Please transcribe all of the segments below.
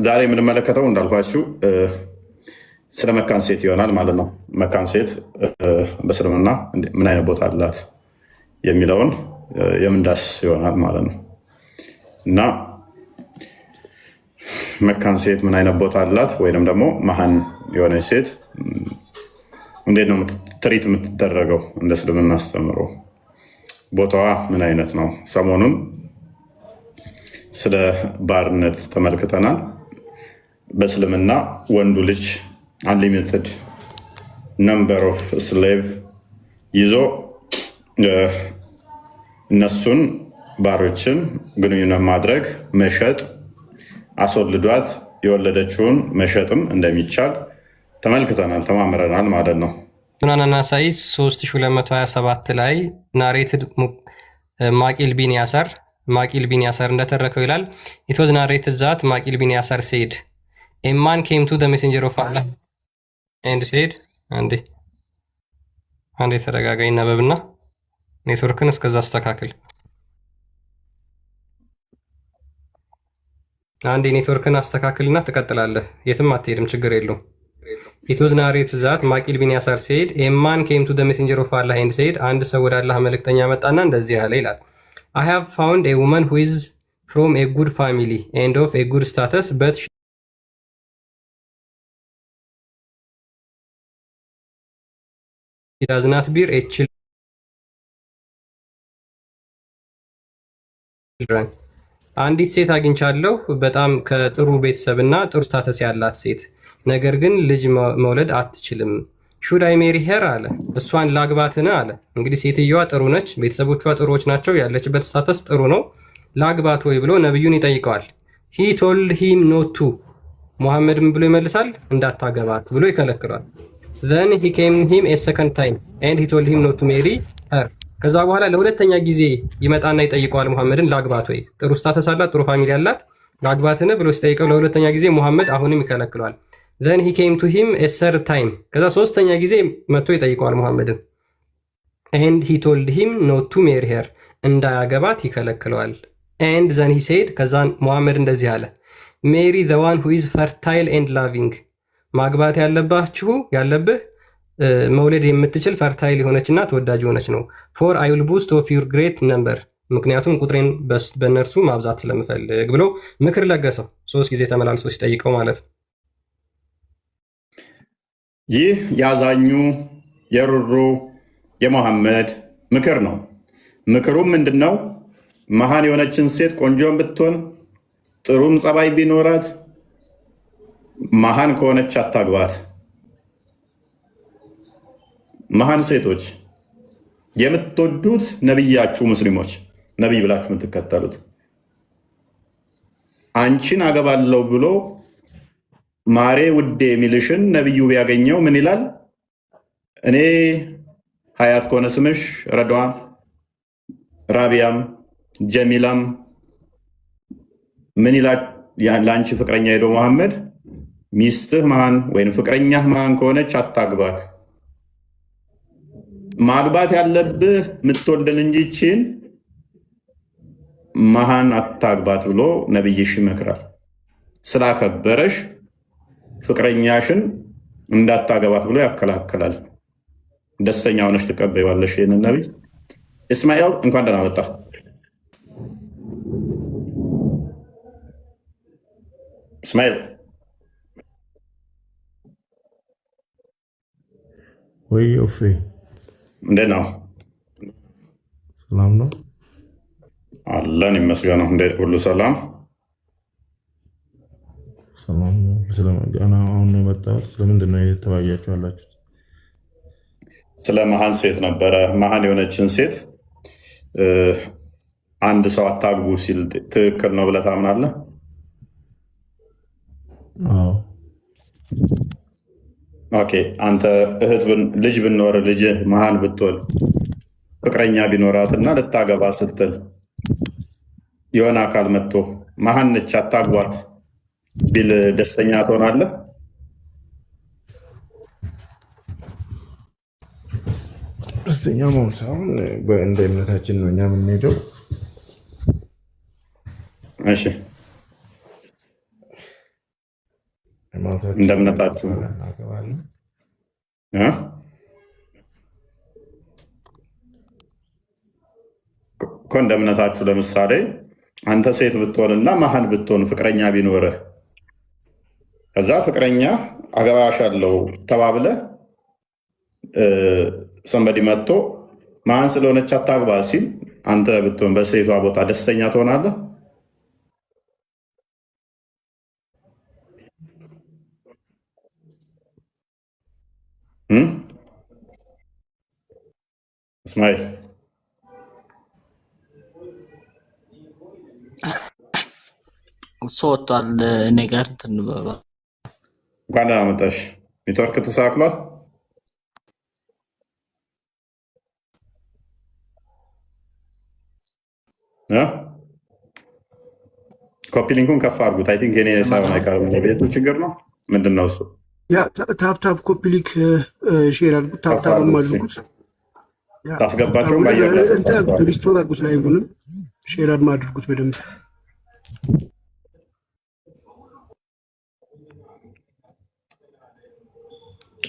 ዛሬ የምንመለከተው እንዳልኳችሁ ስለ መካን ሴት ይሆናል ማለት ነው። መካን ሴት በእስልምና ምን አይነት ቦታ አላት የሚለውን የምንዳስስ ይሆናል ማለት ነው። እና መካን ሴት ምን አይነት ቦታ አላት ወይንም ደግሞ መሀን የሆነች ሴት እንዴት ነው treat የምትደረገው እንደ እስልምና አስተምሮ ቦታዋ ምን አይነት ነው? ሰሞኑን ስለ ባርነት ተመልክተናል። በእስልምና ወንዱ ልጅ unlimited number of slave ይዞ እነሱን ባሮችን ግንኙነት ማድረግ መሸጥ፣ አስወልዷት የወለደችውን መሸጥም እንደሚቻል ተመልክተናል፣ ተማምረናል ማለት ነው። ሱናን አናሳኢ 3227 ላይ narrated ማቂል ቢን ያሳር፣ ማቂል ቢን ያሳር እንደተረከው ይላል፣ it was narrated that ማቂል ቢን ያሳር said, a man came to the messenger of Allah and said፣ አንዴ አንዴ ተረጋጋ፣ ይነበብና ኔትወርክን እስከዛ አስተካክል። አንዴ ኔትወርክን አስተካክልና ትቀጥላለህ። የትም አትሄድም፣ ችግር የለውም። It was narrated that ማቂል ቢን ያሳር said, a man came to the messenger of Allah and said፣ አንድ ሰው ወደ አላህ መልእክተኛ መጣና እንደዚህ አለ ይላል፣ I have found a woman who is from a good family and of a good status, but she does not bear a children። አንዲት ሴት አግኝቻለሁ፣ በጣም ከጥሩ ቤተሰብና ጥሩ status ያላት ሴት፣ ነገር ግን ልጅ መውለድ አትችልም። Should I marry her አለ። እሷን ላግባትን አለ። እንግዲህ ሴትየዋ ጥሩ ነች፣ ቤተሰቦቿ ጥሩዎች ናቸው፣ ያለችበት status ጥሩ ነው። ላግባት ወይ ብሎ ነብዩን ይጠይቀዋል። He told him not to። ሙሐመድም ብሎ ይመልሳል፣ እንዳታገባት ብሎ ይከለክሏል። Then he came him a second time and he told him not to marry her። ከዛ በኋላ ለሁለተኛ ጊዜ ይመጣና ይጠይቀዋል ሙሐመድን፣ ላግባት ወይ፣ ጥሩ status አላት፣ ጥሩ family አላት፣ ላግባትን ብሎ ሲጠይቀው ለሁለተኛ ጊዜ ሙሐመድ አሁንም ይከለክለዋል። Then he came to him a third time፣ ከዛ ሶስተኛ ጊዜ መጥቶ ይጠይቀዋል ሙሐመድን፣ and he told him not to marry her፣ እንዳያገባት ይከለክለዋል። And then he said፣ ከዛን ሙሐመድ እንደዚህ አለ፣ marry the one who is fertile and loving፣ ማግባት ያለባችሁ ያለብህ መውለድ የምትችል fertile የሆነችና ተወዳጅ የሆነች ነው። For I will boast of your great number፣ ምክንያቱም ቁጥሬን በእነርሱ ማብዛት ስለምፈልግ ብሎ ምክር ለገሰው። ሶስት ጊዜ ተመላልሶ ሲጠይቀው ማለት ነው። ይህ የአዛኙ የሩሩ የሙሐመድ ምክር ነው። ምክሩም ምንድን ነው? መሀን የሆነችን ሴት ቆንጆን ብትሆን ጥሩም ጸባይ ቢኖራት መሀን ከሆነች አታግባት። መሀን ሴቶች የምትወዱት ነቢያችሁ፣ ሙስሊሞች ነቢይ ብላችሁ የምትከተሉት፣ አንቺን አገባለሁ ብሎ ማሬ ውዴ የሚልሽን ነቢዩ ቢያገኘው ምን ይላል? እኔ ሀያት ከሆነ ስምሽ ረዷ፣ ራቢያም ጀሚላም ምን ይላል? ለአንቺ ፍቅረኛ ሄዶ መሐመድ ሚስትህ መሃን ወይም ፍቅረኛህ መሃን ከሆነች አታግባት። ማግባት ያለብህ የምትወልድን እንጂ ይህችን መሃን አታግባት ብሎ ነብይሽ ይመክራል። ስላከበረሽ ፍቅረኛሽን እንዳታገባት ብሎ ያከላክላል። ደስተኛ ሆነሽ ትቀበይዋለሽ ይህንን ነቢይ። እስማኤል እንኳን ደህና መጣ። እስማኤል። ወይ ኦፌ። እንዴት ነው? ሰላም ነው። አለን ይመስገነው። እንዴት ሁሉ ሰላም? ሰላም ነው። ገና አሁን ነው የመጣሁት። ስለምንድን ነው የተወያያችሁ ያላችሁት? ስለ መሀን ሴት ነበረ። መሀን የሆነችን ሴት አንድ ሰው አታግቡ ሲል ትክክል ነው ብለህ ታምናለህ? አዎ። Okay፣ አንተ እህት ልጅ ብኖር፣ ልጅ መሀን ብትወል፣ ፍቅረኛ ቢኖራት እና ልታገባ ስትል የሆነ አካል መጥቶ መሀን ነች አታግቧት ቢል ደስተኛ ትሆናለህ? ደስተኛ መሆን ሳይሆን እንደ እምነታችን ነው እኛ የምንሄደው። እሺ። ሃይማኖታችን እንደ እምነታችሁ እናገባለን። እ? እኮ እንደ እምነታችሁ ለምሳሌ አንተ ሴት ብትሆንና መሀን ብትሆን ፍቅረኛ ቢኖርህ ከዛ ፍቅረኛ አገባሻለሁ ተባብለህ somebody መጥቶ መሀን ስለሆነች አታግባ ሲል አንተ ብትሆን በሴቷ ቦታ ደስተኛ ትሆናለህ? እም? እስማኤል። እሱ ወጥቷል። እኔ ጋር እንትን ብሏል። እንኳን ደህና መጣሽ። ኔትወርክ ተስተካክሏል? እ? Copy link ኡን ከፍ አድርጉት። I think የኔ ይሰማል ሳይሆን አሁን? አይቀርም፣ የቤቱ ችግር ነው። ምንድን ነው እሱ? Yeah, tap tap copy link share አድርጉት፣ ከፍ tap tap ም አድርጉት እስኪ። አድርጉት። Yeah, ታስገባቸውም tap ኡንም በአየር ላይ እንትን አድርጉት፣ ያስወጣቸዋል። Restore አድርጉት፣ live ኡንም share አድርጉት በደንብ።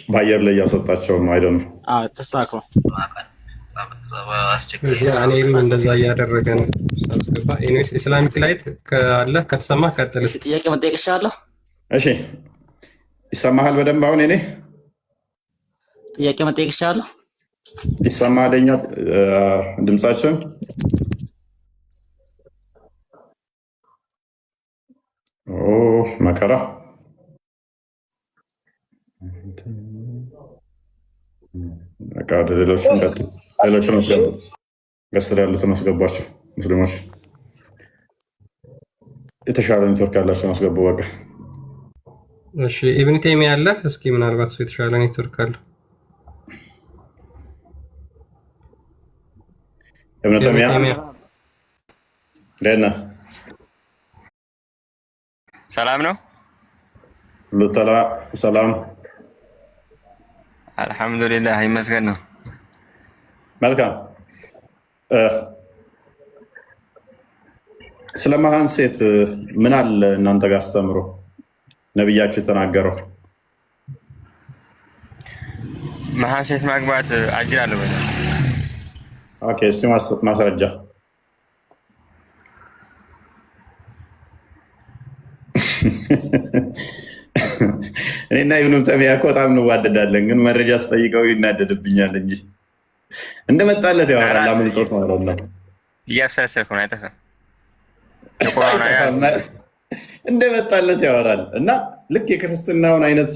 በአየር ላይ እያስወጣቸው ነው። አይደል? አዎ ተስተካክሏል። እኔም እንደዛ እያደረገ ነው ሳስገባ። Anyways Islamic Light ካለ ከተሰማ ቀጥል። እሺ ጥያቄ መጠየቅ እችላለሁ? እሺ ይሰማሃል በደንብ አሁን? እኔ ጥያቄ መጠየቅ እችላለሁ? ይሰማሃል የኛ ድምጻችን? ኦ መከራ። በቃ ወደ ሌሎቹን ቀጥል። ሌሎቹን አስገቡ፣ guest ላይ ያሉትን አስገቧቸው። ሙስሊሞች የተሻለ ኔትወርክ ያላቸውን አስገቡ። በቃ። እሺ ኢብን ቴሚያ አለ። እስኪ ምናልባት እሱ የተሻለ ኔትወርክ አለው። እብነ ኢብን ተሚያ። ቴሚያ። እንዴት ነህ? ሰላም ነው። ሁሉ ሰላም። አልሐምዱሊላህ ይመስገን ነው። መልካም። ስለ መሃን ሴት ምን አለ እናንተ ጋር አስተምሮ ነቢያችሁ የተናገረው? መሀን ሴት ማግባት አጅር አለው ወይ? Okay፣ እስቲ ማስረጃ። እኔና ኢብኑ ተይሚያ እኮ በጣም እንዋደዳለን፣ ግን መረጃ ስጠይቀው ይናደድብኛል እንጂ እንደመጣለት ያወራል። አምልጦት ማለት ነው። እያብሰለሰልኩ ነው። አይጠፋም። የቁርአን አያ አይጠፋም፣ እንደመጣለት ያወራል እና ልክ የክርስትናውን አይነት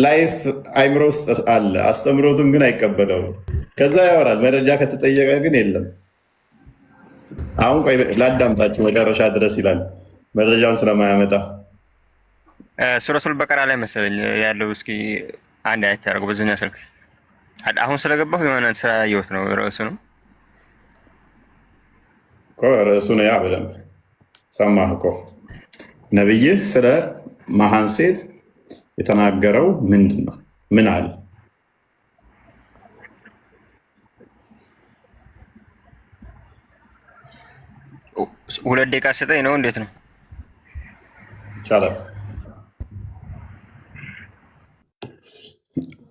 life አይምሮ ውስጥ አለ። አስተምሮቱን ግን አይቀበለውም። ከዛ ያወራል። መረጃ ከተጠየቀ ግን የለም። አሁን ቆይ ላዳምጣችሁ መጨረሻ ድረስ ይላል፣ መረጃውን ስለማያመጣ። ሱረቱል በቀራ ላይ መሰለኝ ያለው። እስኪ አንድ አየት ያደርገው በዚህኛው ስልክ አሁን ስለገባሁ የሆነ ስላየሁት ነው ርዕሱ ነው። እኮ ርዕሱ ነው። ያ በደንብ ሰማህ እኮ። ነብይህ ስለ መሃን ሴት የተናገረው ምንድን ነው? ምን አለ? 2 ደቂቃ ስጠኝ ነው እንዴት ነው? ይቻላል።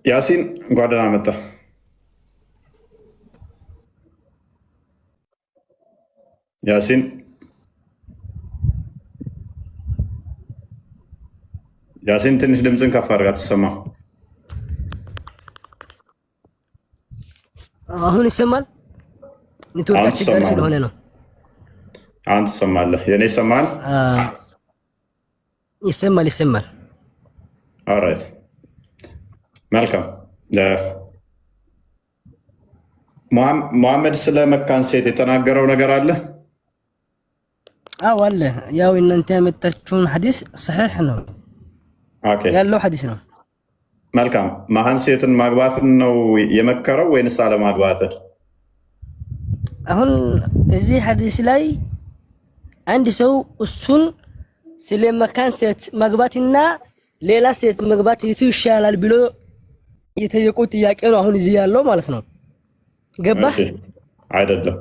ያሲን እንኳን ደህና መጣ። ያሲን፣ ያሲን፣ ትንሽ ድምፅን ከፍ አድርጋ ትሰማ። አሁን ይሰማል። ኔትወርክ አሁን አስቸጋሪ ትሰማለህ። ስለሆነ ነው። አሁን ትሰማለህ። የኔ ይሰማል? ይሰማል፣ ይሰማል። Alright፣ መልካም። ሙሐመድ ስለ መካን ሴት የተናገረው ነገር አለ? አዎ አለ። ያው እናንተ ያመጣችሁን ሐዲስ ሰሒሕ ነው ያለው ሐዲስ ነው። መልካም። መሀን ሴትን ማግባትን ነው የመከረው ወይንስ አለማግባትን? አሁን እዚህ ሐዲስ ላይ አንድ ሰው እሱን ስለ መካን ሴት ማግባትና ሌላ ሴት መግባት የቱ ይሻላል ብሎ የጠየቁት ጥያቄ ነው። አሁን እዚህ ያለው ማለት ነው። ገባህ? እሺ፣ አይደለም።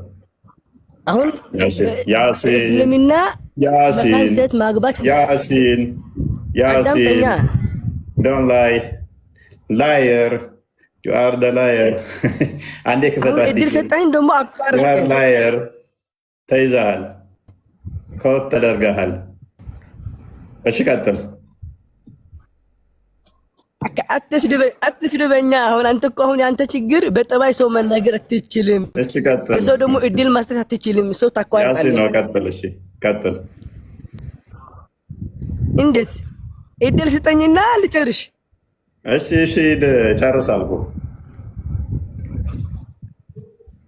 አሁን ያሲን፣ ያሲን፣ በእስልምና መካን ያሲን፣ ሴት ማግባት ያሲን፣ ያሲን። አዳምጠኛ። Don't lie, liar, you are the liar። አንዴ ክፈት። አሁን እድል አዲስ ሰጠኝ ደግሞ you are አቋረጥከኝ። liar። ተይዘሃል፣ caught ተደርገሃል። እሺ ቀጥል። አትስድበኛ። አሁን አንተ እኮ አሁን የአንተ ችግር በጠባይ ሰው መናገር አትችልም። እሺ ቀጥል። ለሰው ደግሞ እድል መስጠት አትችልም። ሰው ያሲን ታቋርጣለህ። ነው። ቀጥል። እሺ ቀጥል። እንዴት እድል ስጠኝና ልጨርሽ። እሺ፣ ጨርስ አልኩህ።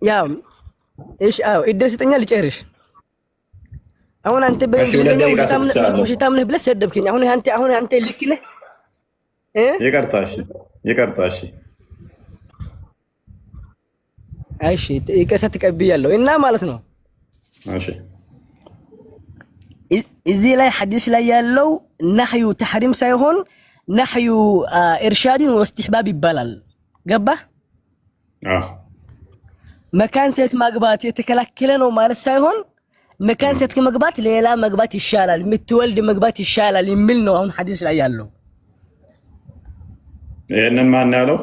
ያው እሺ፣ አዎ እድል ስጠኛ ልጨርሽ። አሁን አንተ እሺ 2 በእንግሊዝኛ ደቂቃ ውሸታም ነህ ሰጥቻለሁ። ውሸታም ነህ ብለህ ሰደብከኝ። አሁን አንተ ልክ ነህ እ ይቅርታ። እሺ ይቅርታ። እሺ። እሺ ይቅርታ ተቀብያለሁ እና ማለት ነው። እሺ። እዚህ ላይ ሐዲስ ላይ ያለው نهي تحريم ሳይሆን نهي إرشاد واستحباب ይባላል። ገባህ? አዎ። መካን ሴት ማግባት የተከላከለ ነው ማለት ሳይሆን መካን ሴት ከመግባት ሌላ መግባት ይሻላል፣ የምትወልድ መግባት ይሻላል የሚል ነው አሁን ሐዲስ ላይ ያለው። ይህንን ማን ያለው?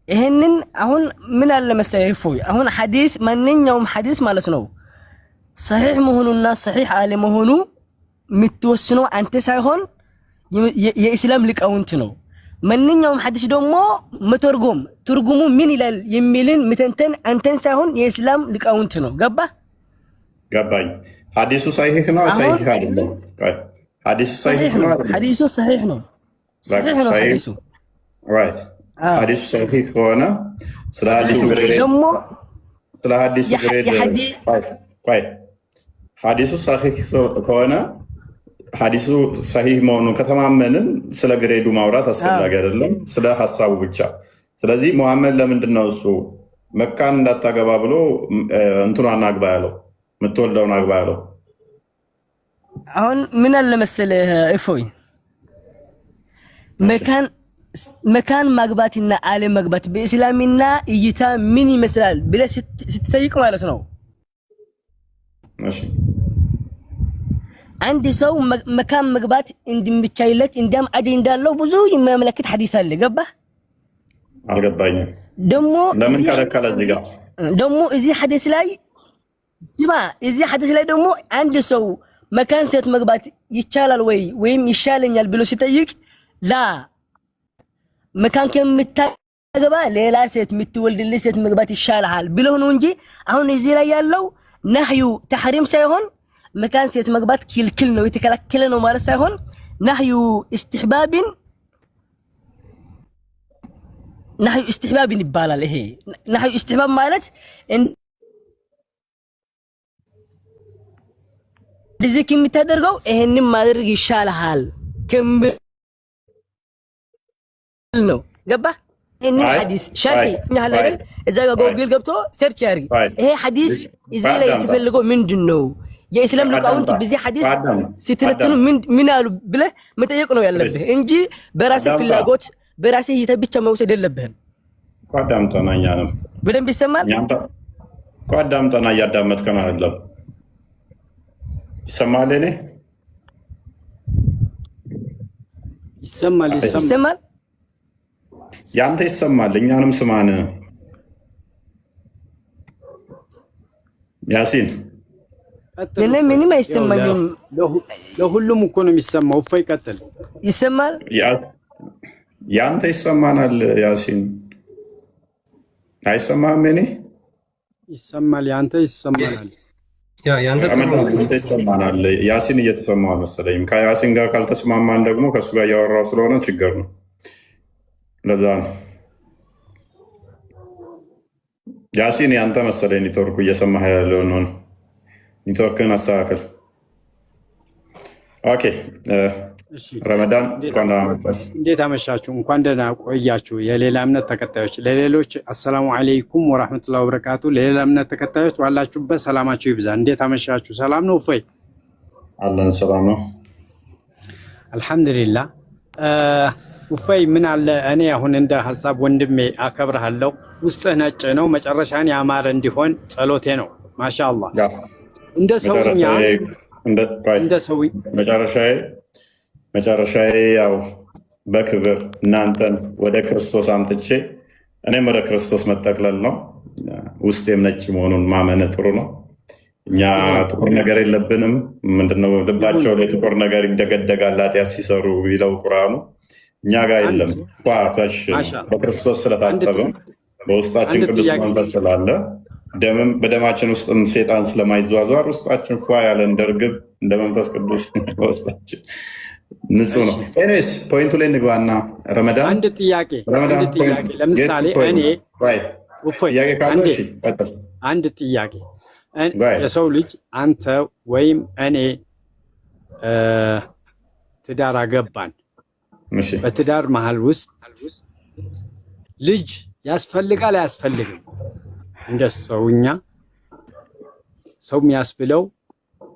ይህንን አሁን ምን አለ መሰለህ እፎይ፣ አሁን ሐዲስ ማንኛውም ሐዲስ ማለት ነው ሰሒሕ መሆኑና ሰሒሕ አለመሆኑ የምትወስነው አንተ ሳይሆን የኢስላም ሊቃውንት ነው። ማንኛውም ሐዲስ ደግሞ መተርጎም ትርጉሙ ምን ይላል የሚልን ምተንተን አንተን ሳይሆን የኢስላም ሊቃውንት ነው። ገባ? ገባኝ። ሐዲሱ ሰሒህ ነው አሁን ሰሒህ አይደለም? ቆይ፣ ሐዲሱ ሰሒህ ሰሒሕ ነው ነው። አይደለም? ሐዲሱ ሰሒሕ ነው። በቃ ሰሒሕ ነው ሰሒህ ሐዲሱ። Right። አዎ። ሐዲሱ ሰሒህ ከሆነ ስለ ሐዲሱ grade ደግሞ ስለ ሐዲሱ grade የሐዲ- ቆይ ቆይ፣ ሐዲሱ ሰሒህ ከሆነ፣ ሐዲሱ ሰሒህ መሆኑን ከተማመንን ስለ grade ኡ ማውራት አስፈላጊ አይደለም፣ ስለ ሀሳቡ ብቻ። ስለዚህ ሙሐመድ ለምንድን ነው እሱ መካን እንዳታገባ ብሎ እንትኗን አግባ ያለው፣ የምትወልደውን አግባ ያለው? አሁን ምን አለ መሰለህ እፎይ፣ መካን ማግባትና አለ መግባት በእስላምና እይታ ምን ይመስላል ብለህ ስትጠይቅ ማለት ነው። እሺ። አንድ ሰው መካን መግባት እንደሚቻልለት እንዲያም አጅር እንዳለው ብዙ የሚያመለክት ሐዲስ አለ። ገባህ? አልገባኝም። ደግሞ ለምን እዚህ ከለከለ እዚህ ጋር? ደግሞ እዚህ ሐዲስ ላይ ስማ፣ እዚህ ሐዲስ ላይ ደግሞ አንድ ሰው መካን ሴት መግባት ይቻላል ወይ ወይም ይሻለኛል ብሎ ሲጠይቅ لا መካን ከምታገባ ሌላ ሴት የምትወልድልህ ሴት መግባት ይሻልሃል ብሎ ነው እንጂ አሁን እዚህ ላይ ያለው نهي تحريم ሳይሆን መካን ሴት መግባት ክልክል ነው የተከለከለ ነው ማለት ሳይሆን نهي استحباب نهي استحباب ይባላል። ይሄ نهي استحباب ማለት እንደዚህ ከምታደርገው ይሄንን ማድረግ ይሻልሃል ከሚል ነው። ገባህ? ይሄንን አይ ሐዲስ ሸርሒ አይ እኛ አለ አይ አይደል? እዛ ጋር አይ ጎግል ገብቶ search ያድርግ። አይ ይሄ ሐዲስ እዚህ ላይ አዳምጣ የተፈለገው ምንድን ነው? የእስላም ሊቃውንት አዳምጣ በዚህ ሐዲስ አዳምጣ ሲተነትኑ አዳምጣ ምን አሉ ብለህ መጠየቅ ነው ያለብህ እንጂ በራስህ አዳምጣ ፍላጎት በራስህ እይታ ብቻ መውሰድ የለብህም። እኮ አዳምጠና እኛንም በደንብ ይሰማል። እኛም እኮ አዳምጠና፣ እያዳመጥከን አይደለም። ይሰማል? እኔ ይሰማል ይሰማል። ይሰማል። ያንተ ይሰማል። እኛንም ስማን ያሲን። ቀጥል እኔ እፎይ። ምንም ያው አይሰማኝም። ለሁሉም እኮ ነው የሚሰማው። እፎይ ቀጥል። ይሰማል። ያንተ ይሰማናል ያሲን። አይሰማህም? እኔ ይሰማል፣ ያንተ ይሰማናል። ያ ያንተ ጥሩ ነው። ያንተ ይሰማናል። ያሲን እየተሰማው አልመሰለኝም። ከያሲን ጋር ካልተስማማን ደግሞ ከእሱ ጋር እያወራው ስለሆነ ችግር ነው። ለዛ ነው ያሲን፣ ያንተ መሰለኝ ኔትወርኩ እየሰማህ ያለው ነው። ኔትወርክን አስተካክል። Okay። እሺ ረመዳን እንኳን ደህና መጣህ። እንዴት አመሻችሁ? እንኳን ደህና ቆያችሁ። የሌላ እምነት ተከታዮች ለሌሎች السلام عليكم ورحمة الله وبركاته። ለሌላ እምነት ተከታዮች ባላችሁበት ሰላማችሁ ይብዛ። እንዴት አመሻችሁ? ሰላም ነው እፎይ? አለን፣ ሰላም ነው። አልሐምዱሊላህ። እፎይ ምን አለ፣ እኔ አሁን እንደ ሀሳብ ወንድሜ አከብርሃለሁ። ውስጥህ ነጭ ነው፣ መጨረሻን ያማረ እንዲሆን ጸሎቴ ነው። ማሻአላህ። ያ እንደ ሰውኛ መጨረሻ ቆይ፣ እንደ ሰው መጨረሻዬ ያው በክብር እናንተን ወደ ክርስቶስ አምጥቼ እኔም ወደ ክርስቶስ መጠቅለል ነው። ውስጤም ነጭ መሆኑን ማመን ጥሩ ነው። እኛ ይሁን። ጥቁር ነገር የለብንም። ምንድነው ልባቸው ይሁን። ላይ ጥቁር ነገር ይደገደጋል ኃጢአት ሲሰሩ ይለው ቁርአኑ። እኛ ጋር አንድ የለም። ፏፈሽ ነው። ማሻአላህ። በክርስቶስ አንድ ስለታጠብን በውስጣችን አንድ ቅዱስ ጥያቄ መንፈስ ስላለ ደምም በደማችን ውስጥም ሴጣን ስለማይዟዟር ውስጣችን ፏ ያለ እንደ እርግብ እንደ መንፈስ ቅዱስ በውስጣችን ንጹህ ነው። Anyways point ኡ ላይ እንግባና ረመዳን አንድ ጥያቄ ረመዳን አንድ ጥያቄ ለምሳሌ እኔ እፎይ ጥያቄ ካለ አንዴ እሺ ቀጥል። አንድ ጥያቄ Go ahead. የሰው ልጅ አንተ ወይም እኔ ትዳር አገባን። እሺ። በትዳር መሀል ውስጥ ልጅ ያስፈልጋል አያስፈልግም? እንደ ሰውኛ ሰው የሚያስብለው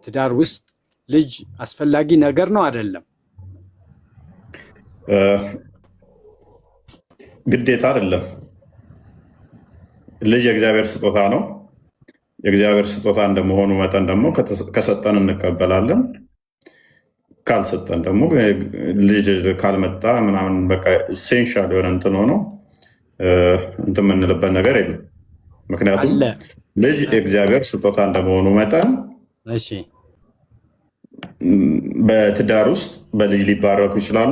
ትዳር ውስጥ ልጅ አስፈላጊ ነገር ነው አይደለም? ግዴታ አይደለም። ልጅ የእግዚአብሔር ስጦታ ነው። የእግዚአብሔር ስጦታ እንደመሆኑ መጠን ደግሞ ከሰጠን እንቀበላለን፣ ካልሰጠን ደግሞ ልጅ ካልመጣ ምናምን በቃ essential የሆነ እንትን ሆኖ እንትን የምንልበት ነገር የለም። ምክንያቱም አለ። ልጅ የእግዚአብሔር ስጦታ እንደመሆኑ መጠን በትዳር ውስጥ በልጅ ሊባረኩ ይችላሉ፣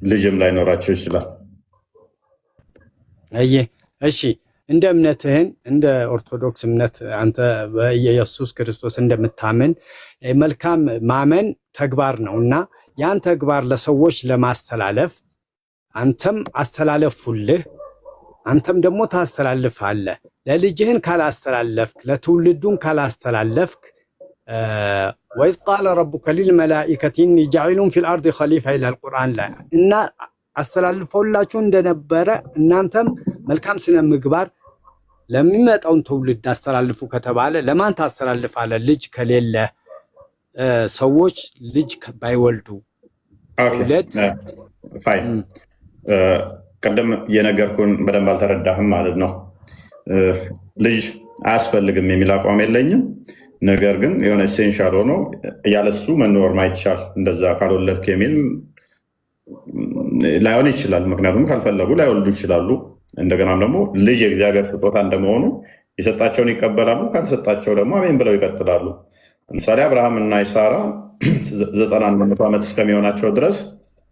ልጅም ላይኖራቸው ይችላል። አየ፣ እሺ፣ እንደ እምነትህን እንደ ኦርቶዶክስ እምነት አንተ በኢየሱስ ክርስቶስ እንደምታምን መልካም ማመን ተግባር ነው እና ያን ተግባር ለሰዎች ለማስተላለፍ አንተም አስተላለፉልህ፣ አንተም ደግሞ ታስተላልፋለህ። ለልጅህን ካላስተላለፍክ፣ ለትውልዱን ካላስተላለፍክ وإذ قال ربك للملائكة إني جاعل في الأرض خليفة ይላል ቁርአን ላይ። እና አስተላልፈውላችሁ እንደነበረ እናንተም መልካም ስነ ምግባር ለሚመጣውን ትውልድ አስተላልፉ ከተባለ ለማን ታስተላልፋለህ? ልጅ ከሌለ፣ ሰዎች ልጅ ባይወልዱ መውለድ Fine፣ ቅድም የነገርኩን በደንብ አልተረዳህም ማለት ነው። ልጅ አያስፈልግም የሚል አቋም የለኝም። ነገር ግን የሆነ essential ሆኖ ያለሱ መኖር ማይቻል እንደዛ ካልወለድክ የሚል ላይሆን ይችላል። ምክንያቱም ካልፈለጉ ላይወልዱ ይችላሉ። እንደገናም ደግሞ ልጅ የእግዚአብሔር ስጦታ እንደመሆኑ የሰጣቸውን ይቀበላሉ፣ ካልሰጣቸው ደግሞ አሜን ብለው ይቀጥላሉ። ለምሳሌ አብርሃም እና ሳራ 90ና 100 ዓመት እስከሚሆናቸው ድረስ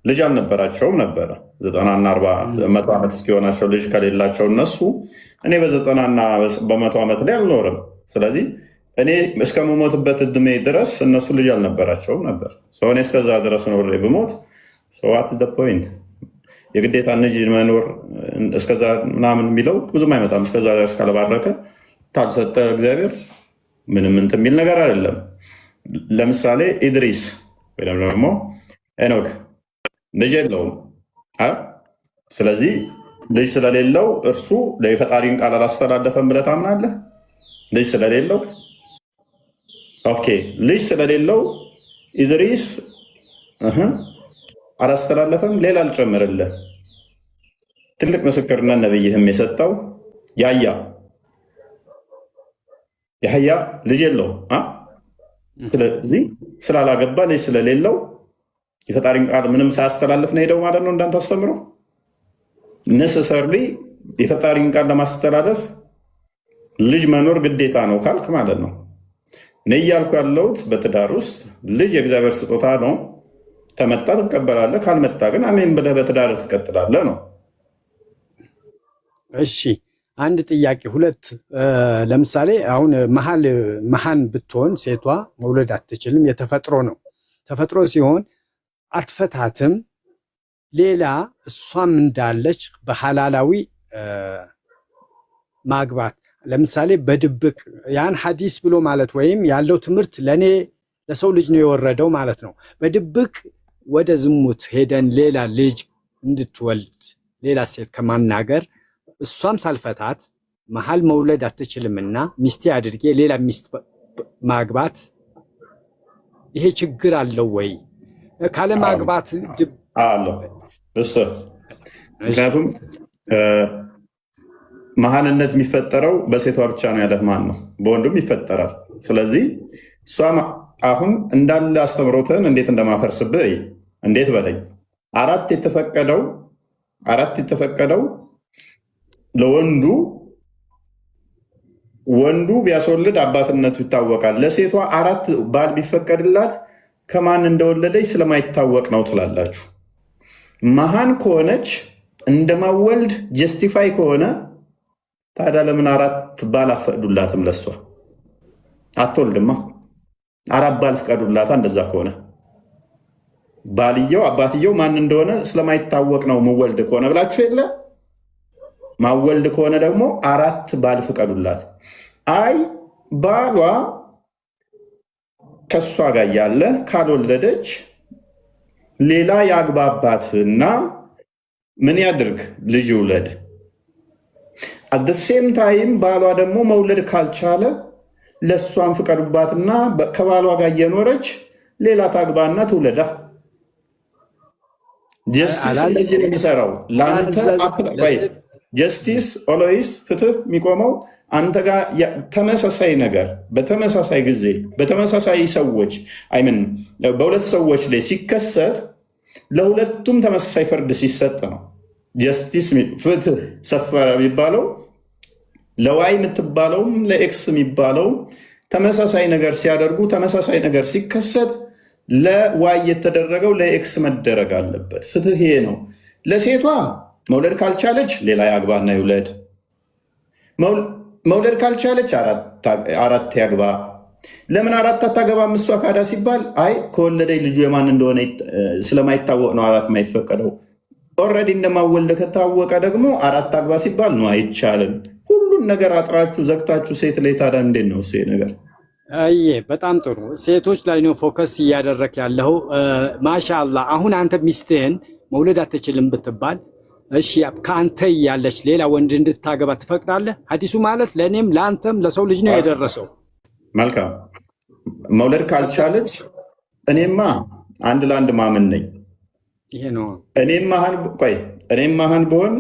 ልጅ አልነበራቸውም ነበረ። 90ና 40 100 ዓመት እስኪሆናቸው ልጅ ከሌላቸው እነሱ እኔ በ90ና በ100 ዓመት ላይ አልኖርም። ስለዚህ እኔ እስከምሞትበት እድሜ ድረስ እነሱ ልጅ አልነበራቸውም ነበር። So እኔ እስከዛ ድረስ ኖሬ ብሞት what's the point? የግዴታ ልጅ መኖር እስከዛ ምናምን የሚለው ብዙም አይመጣም። እስከዛ ድረስ ካለባረከ ካልሰጠ እግዚአብሔር ምንም እንትን የሚል ነገር አይደለም። ለምሳሌ ኢድሪስ ወይም ደግሞ ሄኖክ ልጅ የለውም። ስለዚህ ልጅ ስለሌለው እርሱ የፈጣሪን ቃል አላስተላለፈም ብለህ ታምናለህ? ልጅ ስለሌለው፣ okay፣ ልጅ ስለሌለው ኢድሪስ አላስተላለፈም። ሌላ አልጨምርልህ። ትልቅ ምስክርነት ነብይህም የሰጠው ያያ ያህያ ልጅ የለውም። ስለዚህ ስላላገባ ልጅ ስለሌለው የፈጣሪን ቃል ምንም ሳያስተላልፍ ነው ሄደው ማለት ነው። እንዳንተ አስተምረው necessarily የፈጣሪን ቃል ለማስተላለፍ ልጅ መኖር ግዴታ ነው ካልክ ማለት ነው። እኔ እያልኩ ያለሁት በትዳር ውስጥ ልጅ የእግዚአብሔር ስጦታ ነው። ተመጣ ትቀበላለህ፣ ካልመጣ ግን አሜን ብለህ በትዳር ትቀጥላለህ ነው። እሺ፣ አንድ ጥያቄ ሁለት። ለምሳሌ አሁን መሀል መሀን ብትሆን ሴቷ መውለድ አትችልም። የተፈጥሮ ነው። ተፈጥሮ ሲሆን አትፈታትም። ሌላ እሷም እንዳለች በሐላላዊ ማግባት ለምሳሌ በድብቅ ያን ሐዲስ ብሎ ማለት ወይም ያለው ትምህርት ለእኔ ለሰው ልጅ ነው የወረደው ማለት ነው። በድብቅ ወደ ዝሙት ሄደን ሌላ ልጅ እንድትወልድ ሌላ ሴት ከማናገር እሷም ሳልፈታት መሀል መውለድ አትችልምና ሚስቴ አድርጌ ሌላ ሚስት ማግባት ይሄ ችግር አለው ወይ? ካለማግባት አለው እሱ። ምክንያቱም መሀንነት የሚፈጠረው በሴቷ ብቻ ነው ያለህ ማን ነው? በወንዱም ይፈጠራል። ስለዚህ እሷ አሁን እንዳለ አስተምሮትህን እንዴት እንደማፈርስብህ እይ። እንዴት በለኝ። አራት የተፈቀደው ለወንዱ፣ ወንዱ ቢያስወልድ አባትነቱ ይታወቃል። ለሴቷ አራት ባል ቢፈቀድላት ከማን እንደወለደች ስለማይታወቅ ነው ትላላችሁ። መሃን ከሆነች እንደማወልድ justify ከሆነ ታዲያ ለምን አራት ባል አፈቅዱላትም? ለሷ አትወልድማ። አራት ባል ፍቀዱላታ። እንደዛ ከሆነ ባልየው አባትየው ማን እንደሆነ ስለማይታወቅ ነው ምወልድ ከሆነ ብላችሁ የለ፣ ማወልድ ከሆነ ደግሞ አራት ባል ፍቀዱላት። አይ ባሏ ከእሷ ጋር እያለ ካልወለደች ሌላ ያግባባትና ምን ያድርግ? ልጅ ይውለድ። At the same time ባሏ ደግሞ መውለድ ካልቻለ ለእሷን ፍቀዱባትና ከባሏ ጋር እየኖረች ሌላ ታግባና ትውለዳ። Justice እንደዚህ ነው የሚሰራው። ለአንተ justice always ፍትህ የሚቆመው አንተ ጋር ተመሳሳይ ነገር በተመሳሳይ ጊዜ በተመሳሳይ ሰዎች፣ I mean በሁለት ሰዎች ላይ ሲከሰት ለሁለቱም ተመሳሳይ ፍርድ ሲሰጥ ነው። Justice ፍትህ ሰፈረ የሚባለው ለ Y የምትባለውም ለ X የሚባለውም ተመሳሳይ ነገር ሲያደርጉ፣ ተመሳሳይ ነገር ሲከሰት ለ Y የተደረገው ለ X መደረግ አለበት። ፍትህ ይሄ ነው። ለሴቷ መውለድ ካልቻለች ሌላ ያግባና ይውለድ። መውለድ ካልቻለች አራት ያግባ። ለምን አራት አታገባም እሷ ካዳ ሲባል አይ ከወለደች ልጁ የማን እንደሆነ ስለማይታወቅ ነው አራት የማይፈቀደው። Already እንደማወልድ ከታወቀ ደግሞ አራት አግባ ሲባል ነው አይቻልም። ሁሉን ነገር አጥራችሁ ዘግታችሁ ሴት ላይ ታዲያ እንዴት ነው እሱ ነገር? አየ በጣም ጥሩ። ሴቶች ላይ ነው focus እያደረክ ያለው። ማሻአላህ። አሁን አንተ ሚስትህን መውለድ አትችልም ብትባል እሺ ከአንተ እያለች ሌላ ወንድ እንድታገባ ትፈቅዳለህ? ሀዲሱ ማለት ለእኔም ለአንተም ለሰው ልጅ ነው የደረሰው። መልካም፣ መውለድ ካልቻለች እኔማ አንድ ለአንድ ማምን ነኝ። ይሄ ነው። እኔም መሀን፣ ቆይ፣ እኔም መሀን ብሆን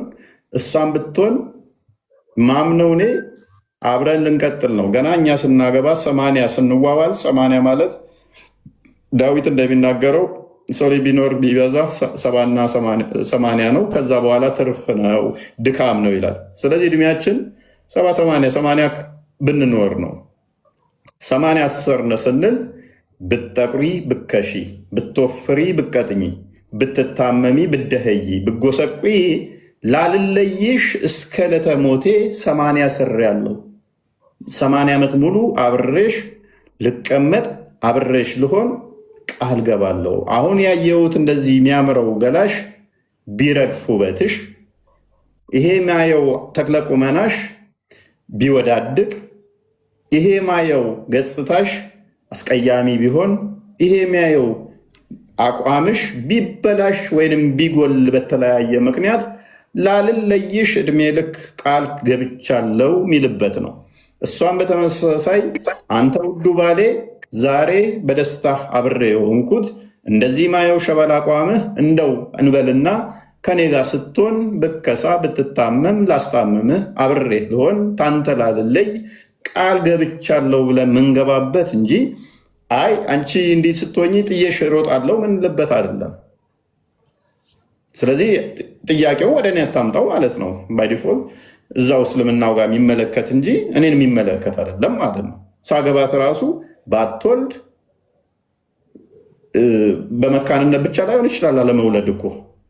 እሷን ብትሆን ማምነው እኔ አብረን ልንቀጥል ነው። ገና እኛ ስናገባ 80 ስንዋዋል፣ 80 ማለት ዳዊት እንደሚናገረው ሰው ላይ ቢኖር ቢበዛ 70ና 80 ነው። ከዛ በኋላ ትርፍ ነው፣ ድካም ነው ይላል። ስለዚህ እድሜያችን 70፣ 80፣ 80 ብንኖር ነው። 80 አስር ስንል ብትጠቁሪ ብትከሺ፣ ብትወፍሪ ብትቀጥኚ፣ ብትታመሚ ብትደኸዪ፣ ብትጎሰቁዪ ላልለይሽ እስከ ዕለተ ሞቴ 80 ስር ያለው 80 ዓመት ሙሉ አብሬሽ ልቀመጥ፣ አብሬሽ ልሆን ቃል ገባለሁ። አሁን ያየሁት እንደዚህ የሚያምረው ገላሽ ቢረግፍ፣ ውበትሽ ይሄ ማየው ተክለ ቁመናሽ ቢወዳድቅ፣ ይሄ ማየው ገጽታሽ አስቀያሚ ቢሆን፣ ይሄ የሚያየው አቋምሽ ቢበላሽ ወይንም ቢጎል በተለያየ ምክንያት ላልለይሽ እድሜ ልክ ቃል ገብቻለው የሚልበት ነው። እሷም በተመሳሳይ አንተ ውዱ ባሌ ዛሬ በደስታ አብሬ የሆንኩት እንደዚህ ማየው ሸበላ አቋምህ እንደው እንበልና ከኔ ጋር ስትሆን ብከሳ ብትታመም ላስታምምህ አብሬ ልሆን ታንተ ላልለይ ቃል ገብቻለሁ ብለን ምንገባበት እንጂ አይ አንቺ እንዲህ ስትሆኚ ጥዬሽ እሮጣለሁ ምንልበት አይደለም። ስለዚህ ጥያቄው ወደ እኔ አታምጣው ማለት ነው። By default እዛው እስልምናው ጋር የሚመለከት እንጂ እኔን የሚመለከት አይደለም ማለት ነው። ሳገባት ራሱ ባትወልድ በመካንነት ብቻ ላይሆን ይችላል አለመውለድ እኮ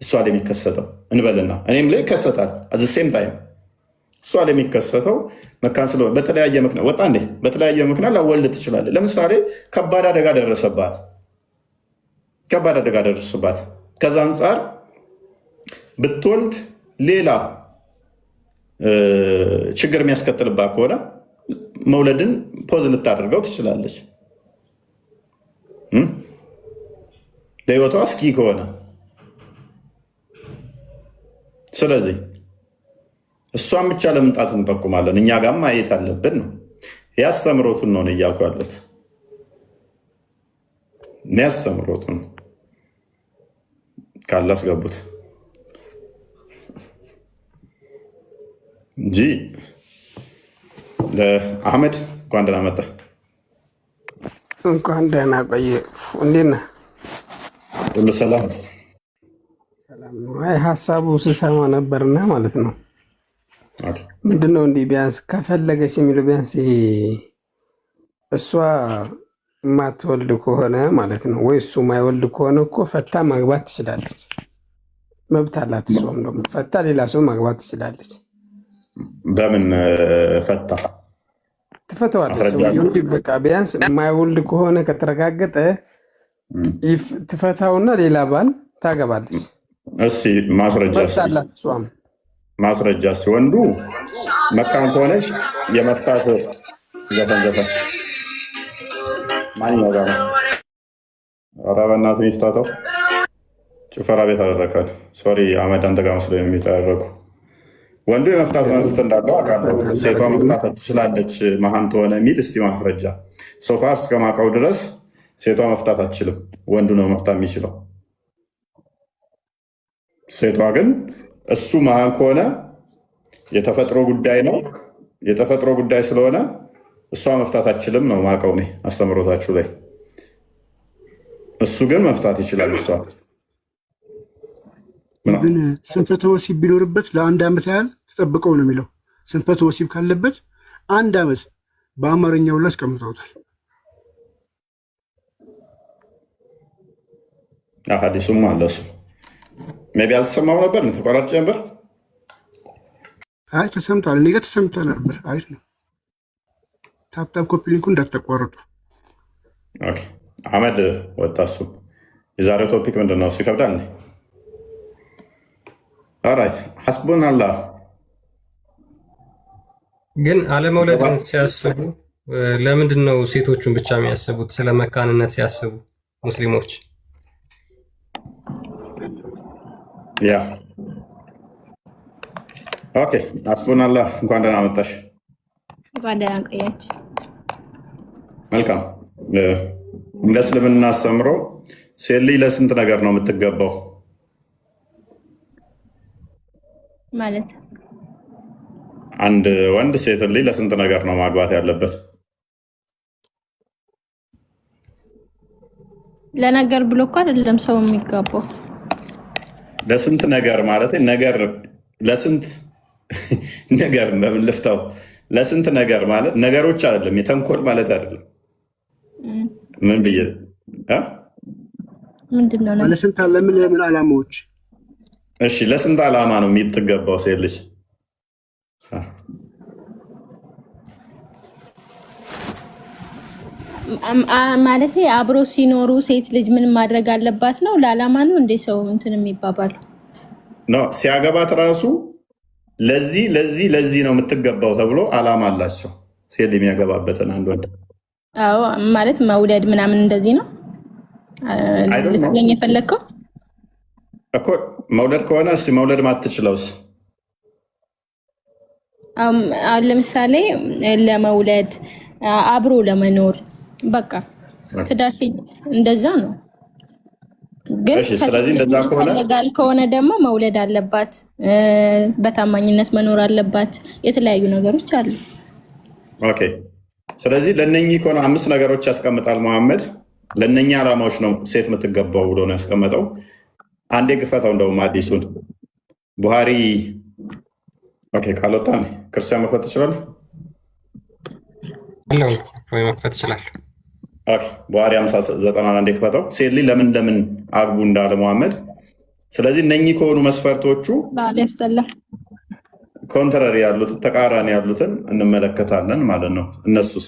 እሷ ላይ የሚከሰተው እንበልና እኔም ላይ ይከሰታል። At the same time እሷ ላይ የሚከሰተው መካን ስለሆነ በተለያየ ምክንያት ወጣ እንዴ በተለያየ ምክንያት ላወልድ ትችላለች። ለምሳሌ ከባድ አደጋ ደረሰባት፣ ከባድ አደጋ ደረሰባት። ከዛ አንጻር ብትወልድ ሌላ ችግር የሚያስከትልባት ከሆነ መውለድን pause ልታደርገው ትችላለች። ለህይወቷ አስጊ ከሆነ። ስለዚህ እሷን ብቻ ለምንጣት እንጠቁማለን። እኛ ጋም ማየት አለብን ነው፣ ያስተምሮቱን ነው እያልኩ ያሉት። ያስተምሮቱን ካለ አስገቡት እንጂ። አህመድ እንኳን ደህና መጣ። እንኳን ደህና ቆየ። እንዴት ነህ? ሁሉ ሰላም። ሰላም ነው። አይ ሀሳቡ ስሰማ ነበርና ማለት ነው። ምንድን ነው እንዲህ ቢያንስ ከፈለገች የሚለው ቢያንስ ይሄ እሷ የማትወልድ ከሆነ ማለት ነው ወይ እሱ የማይወልድ ከሆነ እኮ ፈታ ማግባት ትችላለች። መብት አላት። እሷም ደግሞ ፈታ ሌላ ሰው ማግባት ትችላለች። በምን ፈታ? ትፈተዋለች። ማስረጃ ሰውየው በቃ ቢያንስ የማይወልድ ከሆነ ከተረጋገጠ ትፈታውና ሌላ ባል ታገባለች። እስኪ ማስረጃ መብት እስኪ አላት እሷም። ማስረጃ እስኪ ወንዱ መካን ከሆነች የመፍታት ዘፈን ዘፈን ማንኛው ጋር ነው? ኧረ በእናትህ ሚፍታተው ጭፈራ ቤት አደረከን። Sorry አህመድ፣ አንተ ጋር መስሎኝ ነው የሚታደረጉ። ወንዱ የመፍታት መብት እንዳለው አውቃለሁ። ሴቷ መፍታት ትችላለች መሀን ተሆነ የሚል እስቲ ማስረጃ። So far እስከማውቀው ድረስ ሴቷ መፍታት አትችልም፣ ወንዱ ነው መፍታት የሚችለው። ሴቷ ግን እሱ መሀን ከሆነ የተፈጥሮ ጉዳይ ነው። የተፈጥሮ ጉዳይ ስለሆነ እሷ መፍታት አትችልም ነው ማውቀው እኔ አስተምሮታችሁ ላይ። እሱ ግን መፍታት ይችላል። እሷ ግን ስንፈተ ወሲብ ቢኖርበት ለአንድ ዓመት ያህል ተጠብቀው ነው የሚለው። ስንፈተ ወሲብ ካለበት አንድ ዓመት በአማርኛው ላይ አስቀምጠውታል። ሀዲሱም አለ። እሱ maybe አልተሰማም ነበር፣ ተቆራጭ ነበር። አይ ተሰምቷል፣ እኔ ጋር ተሰምቶ ነበር። አሪፍ ነው። Tap tap copy link ኡ እንዳታቋርጡ። Okay፣ አህመድ ወጣ። እሱ የዛሬው topic ምንድን ነው? እሱ ይከብዳል። Alright፣ ሐስቡን አላህ። ግን አለመውለድን ሲያስቡ ለምንድን ነው ሴቶቹን ብቻ የሚያስቡት? ስለ መካንነት ሲያስቡ ሙስሊሞች። Yeah, okay። ሐስቡን አላህ፣ እንኳን ደህና መጣሽ። እንኳን ደህና ቆያችሁ። መልካም። እንደ እስልምና አስተምሮ ሴት ልጅ ለስንት ነገር ነው የምትገባው? ማለት? አንድ ወንድ ሴት ልጅ ለስንት ነገር ነው ማግባት ያለበት? ለነገር ብሎ እኮ አይደለም ሰው የሚጋባው። ለስንት ነገር ማለት ነገር ለስንት ነገር በምን ልፍታው? ለስንት ነገር ማለት ነገሮች አይደለም፣ የተንኮል ማለት አይደለም። ምን ብዬ እ? ምንድን ነው ነገር? ለስንት ለምን ለምን ዓላማዎች? እሺ፣ ለስንት ዓላማ ነው የምትገባው ሴት ልጅ? ማለት አብሮ ሲኖሩ ሴት ልጅ ምን ማድረግ አለባት ነው? ለዓላማ ነው እንዴ ሰው እንትን የሚባባሉ? No፣ ሲያገባት ራሱ ለዚህ ለዚህ ለዚህ ነው የምትገባው ተብሎ ዓላማ አላቸው። ሴት የሚያገባበትን አንድ ወንድ። አዎ፣ ማለት መውለድ ምናምን እንደዚህ ነው I don't know. ልትለኝ የፈለግከው? እኮ መውለድ ከሆነ እስኪ መውለድ ማትችለውስ? አሁን ለምሳሌ ለመውለድ፣ አብሮ ለመኖር፣ በቃ ትዳር እንደዛ ነው። ግን እሺ፣ ስለዚህ ከሴት ልጅ እንደዛ ምን ከሆነ ይፈለጋል ከሆነ ደግሞ መውለድ አለባት፣ በታማኝነት መኖር አለባት። የተለያዩ ነገሮች አሉ። Okay። ስለዚህ ለእነኚህ ከሆነ አምስት ነገሮች ያስቀምጣል መሐመድ። ለእነኚህ ዓላማዎች ነው ሴት የምትገባው ብሎ ነው ያስቀመጠው። አንዴ ግፈተው እንደውም አዲሱን ቡሃሪ። Okay፣ ካልወጣ ክርስቲያን መክፈት ትችላለህ። አለው ወይ መክፈት ይችላል። Okay፣ ቡሃሪ 5091 አንዴ ክፈተው። ሴት ልጅ ለምን ለምን አግቡ እንዳለ መሐመድ። ስለዚህ እነኚህ ከሆኑ መስፈርቶቹ ባል ያስጠላል። Contrary ያሉትን ተቃራኒ ያሉትን እንመለከታለን ማለት ነው። እነሱስ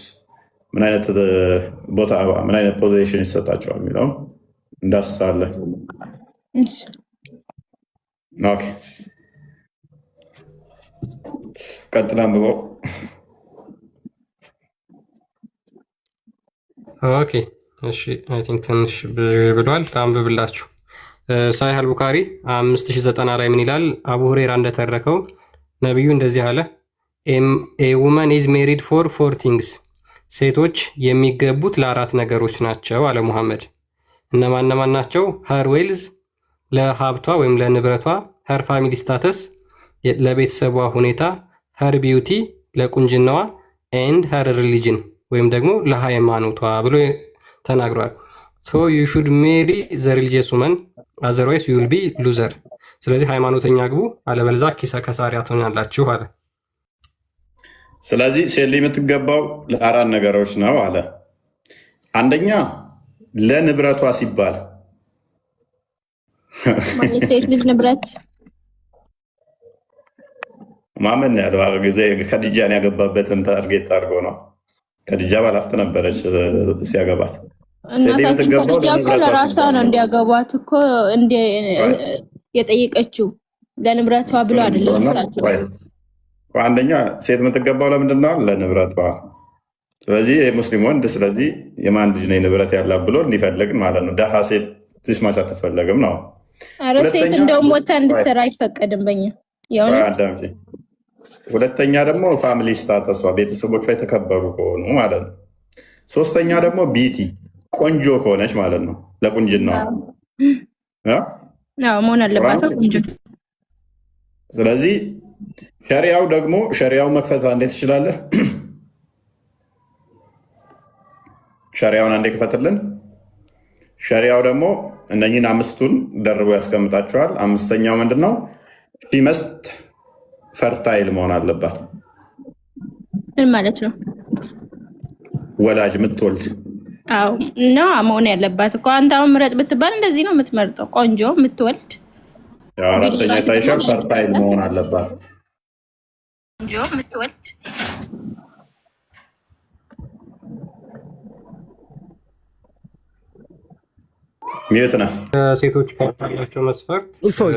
ምን አይነት ቦታ ምን አይነት position ይሰጣቸዋል የሚለውን እንዳስሳለን። እሺ። Okay፣ ቀጥል አንብበው። Okay እሺ፣ I think ትንሽ ብዥ ብሏል። አንብብላችሁ ሳሂህ አልቡካሪ 5090 ላይ ምን ይላል? አቡ ሁሬራ እንደተረከው ነቢዩ እንደዚህ አለ፣ "A woman is married for four things"፣ ሴቶች የሚገቡት ለአራት ነገሮች ናቸው አለ ሙሐመድ። እነማን እነማን ናቸው? Her wealth፣ ለሀብቷ ወይም ለንብረቷ፣ her family status፣ ለቤተሰቧ ሁኔታ፣ her beauty፣ ለቁንጅናዋ፣ and her religion ወይም ደግሞ ለሃይማኖቷ ብሎ ተናግሯል። So you should marry the religious woman, otherwise you'll be loser። ስለዚህ ሃይማኖተኛ አግቡ፣ አለበለዚያ ኪሰ ከሳሪያ ትሆናላችሁ አለ። ስለዚህ ሴት ልጅ የምትገባው ለአራት ነገሮች ነው አለ። አንደኛ ለንብረቷ ሲባል። ማለት ሴት ልጅ ንብረት ማመን ያለው ጊዜ ከድጃን ያገባበትን target አድርጎ ነው። ከድጃ ባለሀብት ነበረች ሲያገባት። ሴት ልጅ እናታችን የምትገባው ከድጃ እኮ ለንብረቷ ለራሷ ሲባል ነው ነው። እንዲያገቧት እኮ የጠየቀችው፣ ለንብረቷ ብሎ እሱን አይደለም እንተውና እሳቸው። ቆይ፣ አንደኛ ሴት የምትገባው ለምንድን ነው? ለንብረቷ። ስለዚህ የሙስሊም ወንድ ስለዚህ የማን ልጅ ነው ንብረት ያላት ብሎ እንዲፈልግ ማለት ነው። ደሃ ሴት ትስማች አትፈለግም ነው። ኧረ ሴት ሁለተኛ እንደውም ወታ ቆይ፣ እንድትሰራ አይፈቀድም በኛ ቆይ የእውነት። አዳምጪ። ሁለተኛ ደግሞ family status ዋ ቤተሰቦቿ የተከበሩ ከሆኑ ማለት ነው። ሶስተኛ ደግሞ beauty ቆንጆ ከሆነች ማለት ነው። ለቁንጅናዋ እ? አዎ መሆን አለባት ቁርአኑ ቆንጆ። ስለዚህ ሸሪያው ደግሞ ሸሪያው መክፈት አንዴ ትችላለህ። ሸሪያውን አንዴ ክፈትልን። ሸሪያው ደግሞ እነኝህን አምስቱን ደርቦ ያስቀምጣቸዋል። አምስተኛው ምንድን ነው? She must fertile መሆን አለባት። ምን ማለት ነው? ወላጅ የምትወልድ። አዎ ነው መሆን ያለባት እኮ። አንተ አሁን ምረጥ ብትባል እንደዚህ ነው የምትመርጠው። ቆንጆ የምትወልድ ያው አራተኛ ቢኖራት ደግሞ ይታይሻል። Fertile መሆን አለባት። ቆንጆ የምትወልድ። Mute ነህ። ሴቶች ካወጣላቸው መስፈርት እፎይ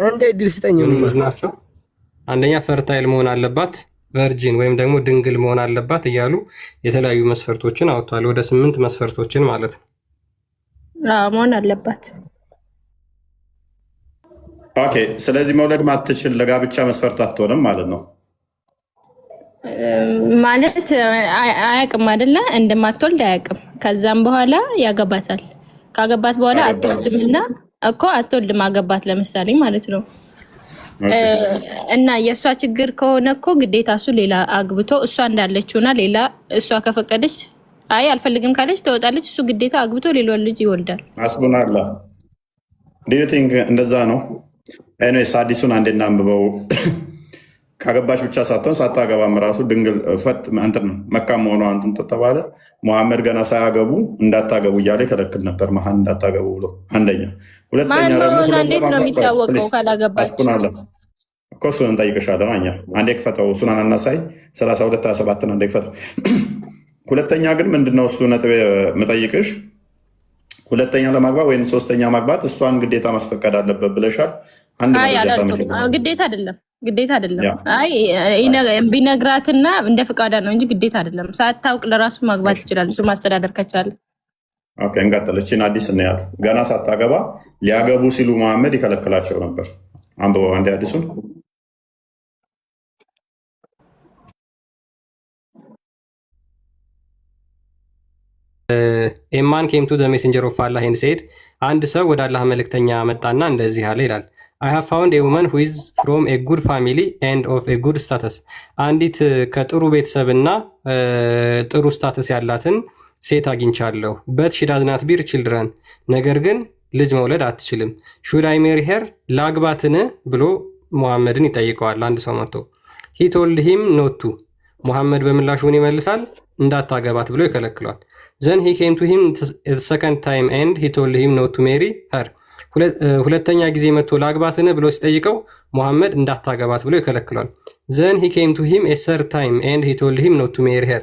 አንዴ እድል ስጠኝ። ምን ምንድን ናቸው? አንደኛ fertile መሆን አለባት፣ virgin ወይም ደግሞ ድንግል መሆን አለባት እያሉ የተለያዩ መስፈርቶችን አውጥቷል። ወደ 8 መስፈርቶችን ማለት ነው። አዎ መሆን አለባት። Okay። ስለዚህ መውለድ ማትችል ለጋብቻ መስፈርት አትሆንም ማለት ነው። ማለት አያውቅም አይደለ? እንደማትወልድ አያውቅም። ከዛም በኋላ ያገባታል። ካገባት በኋላ አገባት። አትወልድምና እኮ አትወልድም፣ አገባት ለምሳሌ ማለት ነው። እሺ እና የእሷ ችግር ከሆነ እኮ ግዴታ እሱ ሌላ አግብቶ እሷ እንዳለችውና ሌላ እሷ ከፈቀደች አይ አልፈልግም ካለች ትወጣለች። እሱ ግዴታ አግብቶ ሌላ ልጅ ይወልዳል። አስቡናላ do you think እንደዛ ነው። Anyways አዲሱን አንዴ እናንብበው። ካገባች ብቻ ሳትሆን ሳታገባም ራሱ ድንግል ፈት እንትን መካን መሆኗ እንትን ተባለ። ሙሐመድ ገና ሳያገቡ እንዳታገቡ እያለ ይከለክል ነበር፣ መሀን እንዳታገቡ ብሎ። አንደኛ። ሁለተኛ መሀን ደግሞ መሆኗ ሁለት እንዴት ነው ለማግባት የሚታወቀው Please ካላገባች? አስቡናላ እኮ እሱን እንጠይቅሻለን። እኛ አንዴ ክፈተው ሱናን አናሳይ 32 27 አንዴ ክፈተው። ሁለተኛ ግን ምንድነው እሱ ነጥብ የምጠይቅሽ፣ ሁለተኛ ለማግባት ወይም ሶስተኛ ማግባት እሷን ግዴታ ማስፈቀድ አለበት ብለሻል። አንድ አይ መረጃ አላልኩም። ታመጪልኛለሽ? ግዴታ አይደለም፣ ግዴታ አይደለም። ያ አይ ቢነግራትና እንደ ፍቃዳ ነው እንጂ ግዴታ አይደለም። ሳታውቅ ለራሱ ማግባት ይችላል፣ እሱ ማስተዳደር ከቻለ። Okay፣ እንቀጥል። እቺን አዲስ እናያት። ገና ሳታገባ ሊያገቡ ሲሉ መሐመድ ይከለክላቸው ነበር። አንብበው አንዴ አዲሱን። A man came to the messenger of Allah and said፣ አንድ ሰው ወደ አላህ መልእክተኛ መጣና እንደዚህ አለ ይላል። I have found a woman who is from a good family and of a good status፣ አንዲት ከጥሩ ቤተሰብና ጥሩ status ያላትን ሴት አግኝቻለሁ። But she does not bear children፣ ነገር ግን ልጅ መውለድ አትችልም። Should I marry her፣ ላግባትን ብሎ ሙሐመድን ይጠይቀዋል። አንድ ሰው መጥቶ he told him not to። ሙሐመድ በምላሹ ምን ይመልሳል? እንዳታገባት ብሎ ይከለክሏል። Then he came to him second time and he told him not to marry her። ሁለተኛ ጊዜ መጥቶ ላግባትን ብሎ ሲጠይቀው ሙሐመድ እንዳታገባት ብሎ ይከለክሏል። Then he came to him a third time and he told him not to marry her።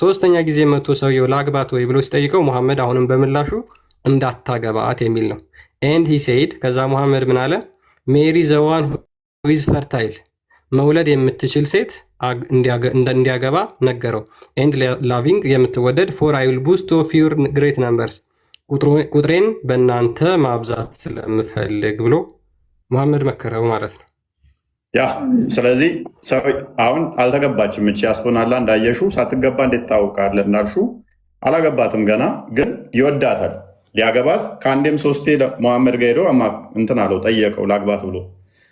ሶስተኛ ጊዜ መጥቶ ሰውየው ላግባት ወይ ብሎ ሲጠይቀው ሙሐመድ አሁንም በምላሹ እንዳታገባት የሚል ነው። And he said፣ ከዛ ሙሐመድ ምን አለ? Marry the one who is fertile፣ መውለድ የምትችል ሴት እንዲያገባ ነገረው። And loving፣ የምትወደድ፣ for I will boast of your great numbers፣ ቁጥሬን በእናንተ ማብዛት ስለምፈልግ ብሎ ሙሐመድ መከረው ማለት ነው። Yeah፣ ስለዚህ ሰው አሁን አልተገባችም። እቺ አስቡናላ እንዳየሹ ሳትገባ እንዴት ታውቃለህ እንዳልሹ አላገባትም ገና፣ ግን ይወዳታል። ሊያገባት ከአንዴም ሶስቴ መሐመድ ጋር ሄዶ እንትን አለው፣ ጠየቀው ላግባት ብሎ።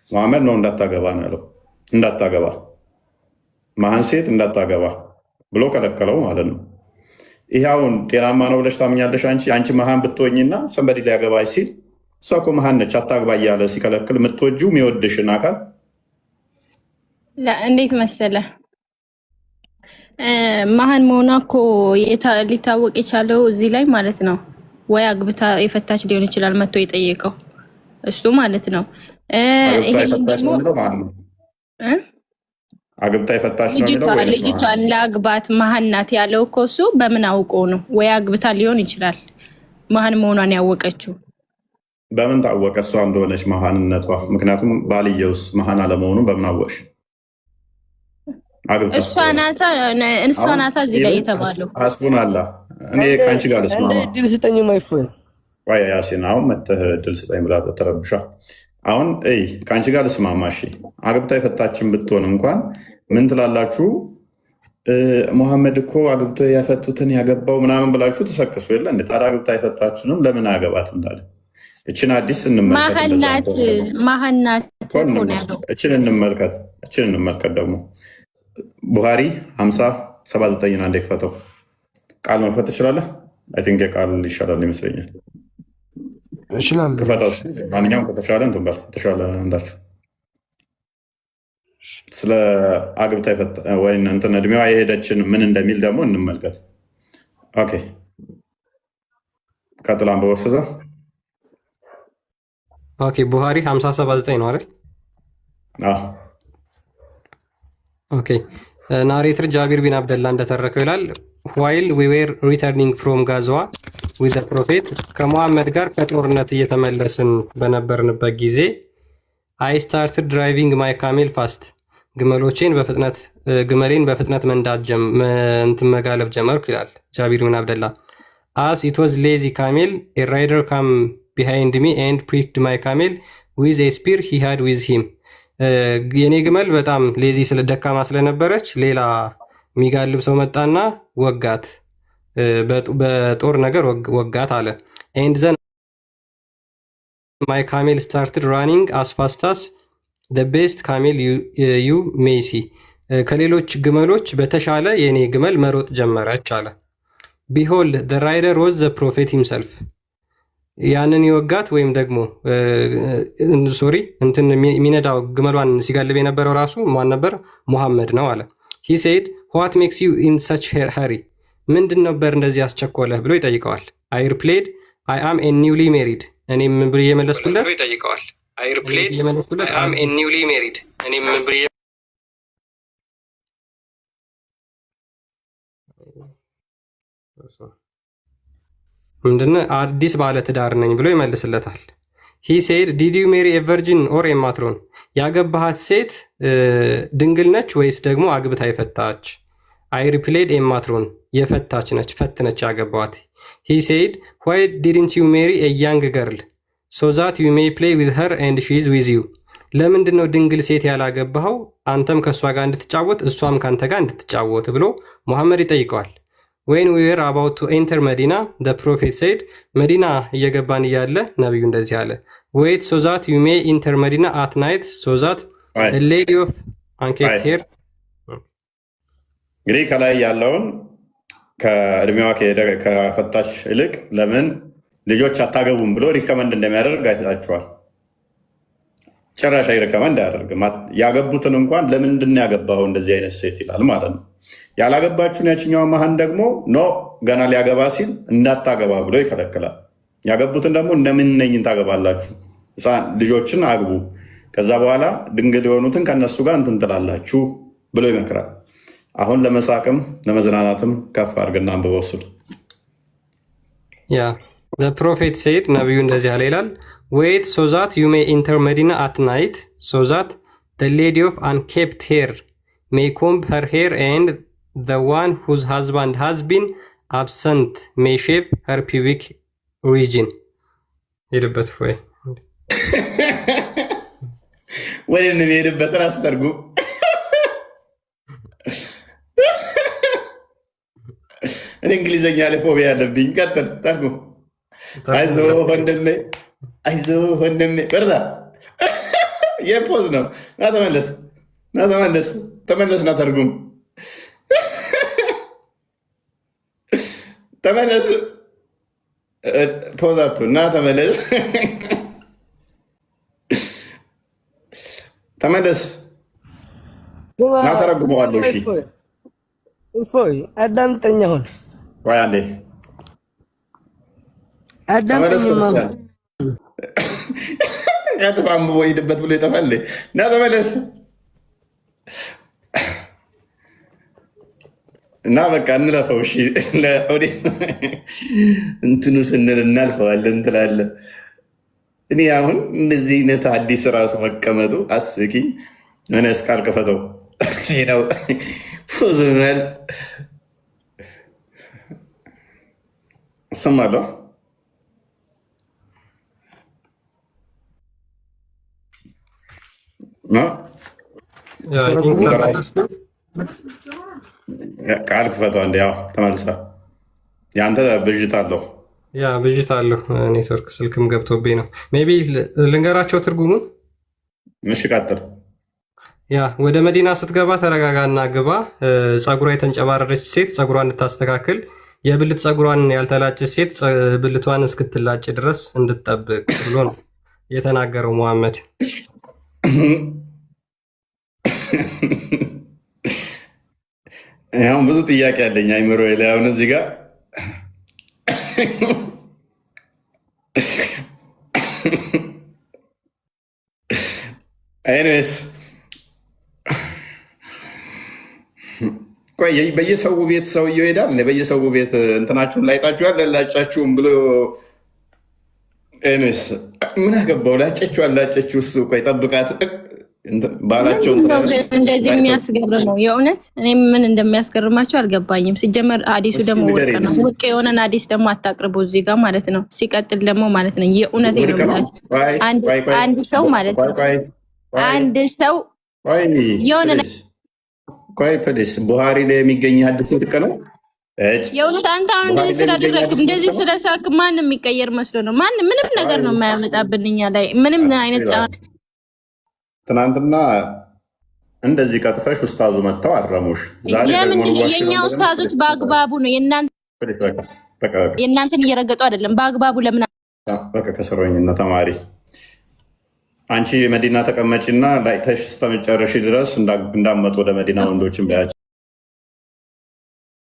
መሐመድ ነው እንዳታገባ ነው ያለው። እንዳታገባ፣ መሀን ሴት እንዳታገባ ብሎ ከለከለው ማለት ነው። ይሄ አሁን ጤናማ ነው ብለሽ ታምኛለሽ? አንቺ መሀን ብትሆኝና somebody ሊያገባሽ ሲል እሷ እኮ መሀን ነች አታግባ እያለ ሲከለክል የምትወጂው የሚወድሽን አካል እንዴት መሰለ፣ መሀን መሆኗ እኮ ሊታወቅ የቻለው እዚህ ላይ ማለት ነው። ወይ አግብታ የፈታች ሊሆን ይችላል መጥቶ የጠየቀው እሱ ማለት ነው። አግብታ ይሄንን የፈታች ደግሞ ነው የሚለው ማለት ነው። እ? አግብታ የፈታች ነው የሚለው ልጅቷ ወይንስ መሀን? ልጅቷን ለአግባት መሀን ናት ያለው እኮ እሱ በምን አውቆ ነው? ወይ አግብታ ሊሆን ይችላል መሀን መሆኗን ያወቀችው። በምን ታወቀ እሷ እንደሆነች መሀንነቷ? ምክንያቱም ባልየውስ መሀን አለመሆኑን በምን አወቅሽ? አግብታ እሷ ስለሆነ ናታ እሷ አሁን ናታ እዚህ ላይ even የተባለው። ሀስቡን አላ እኔ አንዴ ከአንቺ ጋር አንዴ ልስማማ። እድል ስጠኝ my friend። ቆይ ያሲን፣ አሁን መተህ እድል ስጠኝ ብላ ተረብሻ። አሁን እይ ከአንቺ ጋር ልስማማ። እሺ አግብታ የፈታችን ብትሆን እንኳን ምን ትላላችሁ? ሙሐመድ እኮ አግብቶ የፈቱትን ያገባው ምናምን ብላችሁ ተሰክሱ የለ እንዴ? ታዲያ አግብታ የፈታችንም ለምን አያገባትም ታዲያ? እችን አዲስ እንመልከት። መሀን እንደዛ ናት ከሆነ ደግሞ መሀን ናት እኮ እኮ ነው እንመልከት። ያለው። እችን እንመልከት ደግሞ ቡሃሪ 50 79 አንዴ ክፈተው። ቃል መክፈት ትችላለህ? I think የቃል ይሻላል ይመስለኛል። እችላለሁ። ክፈተው እስኪ። ማንኛውም ከተሻለ እንትን በል የተሻለ እንዳችሁ ስለ አግብታ ወይ እንትን እድሜዋ የሄደችን ምን እንደሚል ደግሞ እንመልከት። Okay ቀጥል አንብበው እስከዛ። Okay፣ ቡሃሪ 5079 ነው አይደል? አዎ። Okay፣ narrator ጃቢር ቢን አብደላ እንደተረከው ይላል፣ while we were returning from Ghazwa with Prophet፣ ከሙሐመድ ጋር ከጦርነት እየተመለስን በነበርንበት ጊዜ፣ I started driving my camel fast፣ ግመሎቼን በፍጥነት ግመሌን በፍጥነት መንዳት እንትን መጋለብ ጀመርኩ ይላል ጃቢር ቢን አብደላ። As it was lazy camel, a rider came behind me and pricked my camel with a spear he had with him። የኔ ግመል በጣም lazy ደካማ ስለነበረች ሌላ የሚጋልብ ሰው መጣና ወጋት፣ በጦር ነገር ወጋት አለ። And then my camel started running as fast as the best camel you may see፣ ከሌሎች ግመሎች በተሻለ የኔ ግመል መሮጥ ጀመረች አለ። Behold, the rider was the Prophet himself። ያንን የወጋት ወይም ደግሞ sorry እንትን የሚነዳው ግመሏን ሲጋልብ የነበረው ራሱ ማን ነበር? ሙሐመድ ነው አለ። He said, "What makes you in such hurry?" ምንድን ነበር እንደዚህ ያስቸኮለህ ብሎ ይጠይቀዋል። I replied, "I am a newly married።" እኔ ምን ብዬ መለስኩለት? ይጠይቀዋል። I replied, "I am a newly married።" እኔ ምን ብዬ ምንድነው አዲስ ባለ ትዳር ነኝ ብሎ ይመልስለታል። He said, "Did you marry a virgin or a matron?" ያገባሃት ሴት ድንግል ነች ወይስ ደግሞ አግብታ የፈታች? I replied, "A matron።" የፈታች ነች፣ ፈት ነች ያገባዋት። He said, "Why didn't you marry a young girl so that you may play with her and she is with you?" ለምንድን ነው ድንግል ሴት ያላገባኸው? አንተም ከእሷ ጋር እንድትጫወት እሷም ከአንተ ጋር እንድትጫወት ብሎ ሙሐመድ ይጠይቀዋል። When we were about to enter Medina, the Prophet said፣ መዲና እየገባን እያለ ነቢዩ እንደዚህ አለ፣ "Wait so that you may enter Medina at night so that lady of unkempt hair።" እንግዲህ ከላይ ያለውን ከእድሜዋ ከሄደ ከፈታች ይልቅ ለምን ልጆች አታገቡም ብሎ recommend እንደሚያደርግ አይታችኋል። ጭራሽ recommend አያደርግም። ያገቡትን እንኳን ለምንድን ነው ያገባኸው እንደዚህ አይነት ሴት ይላል ማለት ነው። ያላገባችሁን ያችኛዋ መሀን ደግሞ no ገና ሊያገባ ሲል እንዳታገባ ብሎ ይከለክላል። ያገቡትን ደግሞ እንደምን ነኝን ታገባላችሁ፣ ህፃን ልጆችን አግቡ፣ ከዛ በኋላ ድንግል የሆኑትን ከእነሱ ጋር እንትን ትላላችሁ ብሎ ይመክራል። አሁን ለመሳቅም ለመዝናናትም ከፍ አድርግና አንብበው እሱን። Yeah, Prophet said፣ ነቢዩ እንደዚህ አለ ይላል፣ "Wait so that you may enter Medina at night so that the lady of unkempt hair may comb her hair and the one whose husband has been absent may shave her pubic region።" ሄድበት ወይ? ወደ የሚሄድበት ራስ ተርጉም። እኔ እንግሊዝኛ ላይ phobia ያለብኝ። ቀጥል፣ ተርጉም። አይዞህ ወንድሜ፣ አይዞህ ወንድሜ፣ በርታ። የ pause ነው። ና ተመለስ፣ ና ተመለስ፣ ተመለስ፣ ና ተርጉም። ተመለስ። ፖዛቱ እና ተመለስ፣ ተመለስ እና ተረጉመዋለሁ። እሺ እፎይ አዳምጠኝ፣ አሁን ቆይ አንዴ ተመለስ። አዳምጠኝማ። ክርስቲያን ቀጥታ አንብቦ ሂድበት ብሎ ይጠፋል። እና ተመለስ እና በቃ እንለፈው። እሺ እንትኑ ስንል እናልፈዋለን ትላለህ። እኔ አሁን እንደዚህ አይነት አዲስ ራሱ መቀመጡ አስቂኝ። እኔስ ቃል ክፈተው ነው ፉዝናል እሰማለሁ። ቃል ክፈተው አንዴ። ያው ተመልሳ የአንተ ብዥታ አለው። Yeah ብዥታ አለሁ። ኔትወርክ ስልክም ገብቶብኝ ነው። Maybe ልንገራቸው ትርጉሙን። እሺ ቀጥል። Yeah ወደ መዲና ስትገባ ተረጋጋና ግባ። ጸጉሯ የተንጨባረረች ሴት ጸጉሯን እንድታስተካክል፣ የብልት ጸጉሯን ያልተላጨች ሴት ብልቷን እስክትላጭ ድረስ እንድትጠብቅ ብሎ ነው የተናገረው ሙሐመድ። አሁን ብዙ ጥያቄ አለኝ አይምሮ ላይ አሁን እዚህ ጋር። Anyways ቆይ በየሰው ቤት ሰውየው ይሄዳል። በየሰው ቤት እንትናችሁን ላይጣችኋል ላጫችሁም ብሎ anyways ምን አገባው? ላጨችው አላጨችው እሱ ቆይ ጠብቃት ባላቸው እንደዚህ የሚያስገርመው የእውነት እኔ ምን እንደሚያስገርማቸው አልገባኝም። ሲጀመር አዲሱ ደግሞ ውድቅ ነው። ውድቅ የሆነን አዲስ ደግሞ አታቅርቡ እዚህ ጋር ማለት ነው። ሲቀጥል ደግሞ ማለት ነው የእውነት ነው አንድ ሰው ማለት ነው አንድ ሰው የሆነ ቆይ please፣ ቡሃሪ ላይ የሚገኝ ሀዲስ ውድቅ ነው። የእውነት አንተ አሁን እንደዚህ ስላደረግክ እንደዚህ ስለሳክ ማንም የሚቀየር መስሎ ነው? ማንም ምንም ነገር ነው የማያመጣብን እኛ ላይ ምንም አይነት ጫና። ትናንትና እንደዚህ ቀጥፈሽ ኡስታዙ መጥተው አረሙሽ። ለምንድን የእኛ ኡስታዞች በአግባቡ ነው የእናንተን እየረገጡ አይደለም። በአግባቡ ለምን በቃ ከሰሮኝና ተማሪ አንቺ መዲና ተቀመጪና ላይተሽ እስከመጨረሽ ድረስ እንዳመጡ ወደ መዲና ወንዶችን በያቸው።